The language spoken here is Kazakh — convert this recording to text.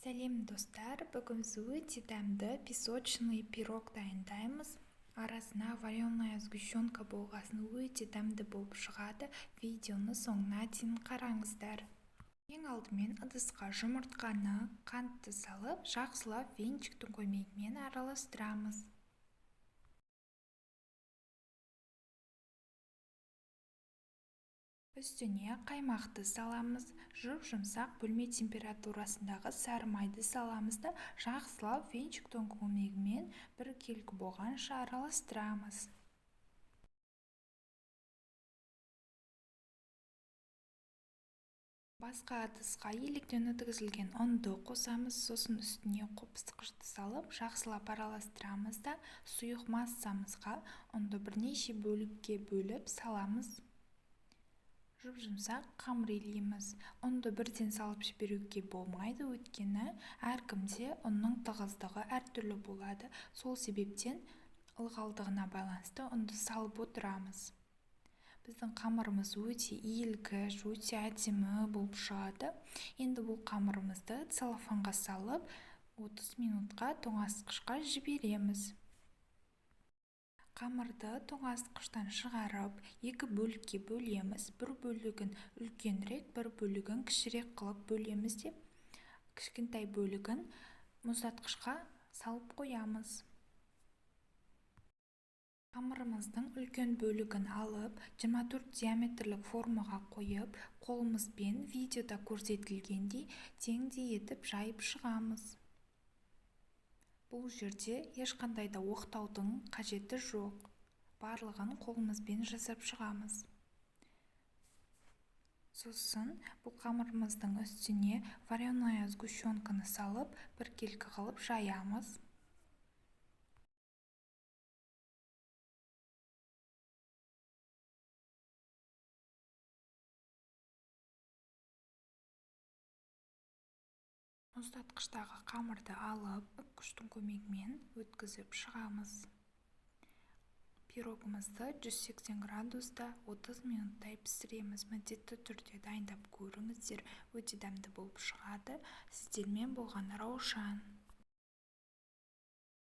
Сәлем, достар! Бүгін біз өте дәмді песочный пирог дайындаймыз. Арасына вареная сгущенка болғасын, өте дәмді болып шығады. Видеоны соңына дейін қараңыздар. Ең алдымен ыдысқа жұмыртқаны, қантты салып, жақсылап венчиктің көмегімен араластырамыз. Үстіне қаймақты саламыз, жұп-жұмсақ бөлме температурасындағы сары майды саламыз да, жақсылап венчиктің көмегімен біркелкі болғанша араластырамыз. Басқа ыдысқа електен өткізілген ұнды қосамыз, сосын үстіне қопсытқышты салып, жақсылап араластырамыз да, сұйық массамызға ұнды бірнеше бөлікке бөліп саламыз. Жұп-жұмсақ қамыр илейміз. Ұнды бірден салып жіберуге болмайды, өйткені әркімде ұнның тығыздығы әртүрлі болады. Сол себептен ылғалдығына байланысты ұнды салып отырамыз. Біздің қамырымыз өте иілгіш, өте әдемі болып шығады. Енді бұл қамырымызды целлофанға салып, 30 минутқа тоңазытқышқа жібереміз. Қамырды тоңазытқыштан шығарып, екі бөлікке бөлеміз. Бір бөлігін үлкенірек, бір бөлігін кішірек қылып бөлеміз де, кішкентай бөлігін мұздатқышқа салып қоямыз. Қамырымыздың үлкен бөлігін алып, 24 диаметрлік формаға қойып, қолымызбен видеода көрсетілгендей теңдей етіп жайып шығамыз. Бұл жерде ешқандай да оқтаудың қажеті жоқ. Барлығын қолымызбен жасап шығамыз. Сосын бұл қамырымыздың үстіне вареная сгущенканы салып, біркелкі қылып жаямыз. Мұздатқыштағы қамырды алып, үккіштің көмегімен өткізіп шығамыз. Пирогымызды 180 градуста 30 минуттай пісіреміз. Міндетті түрде дайындап көріңіздер, өте дәмді болып шығады. Сіздермен болған Раушан.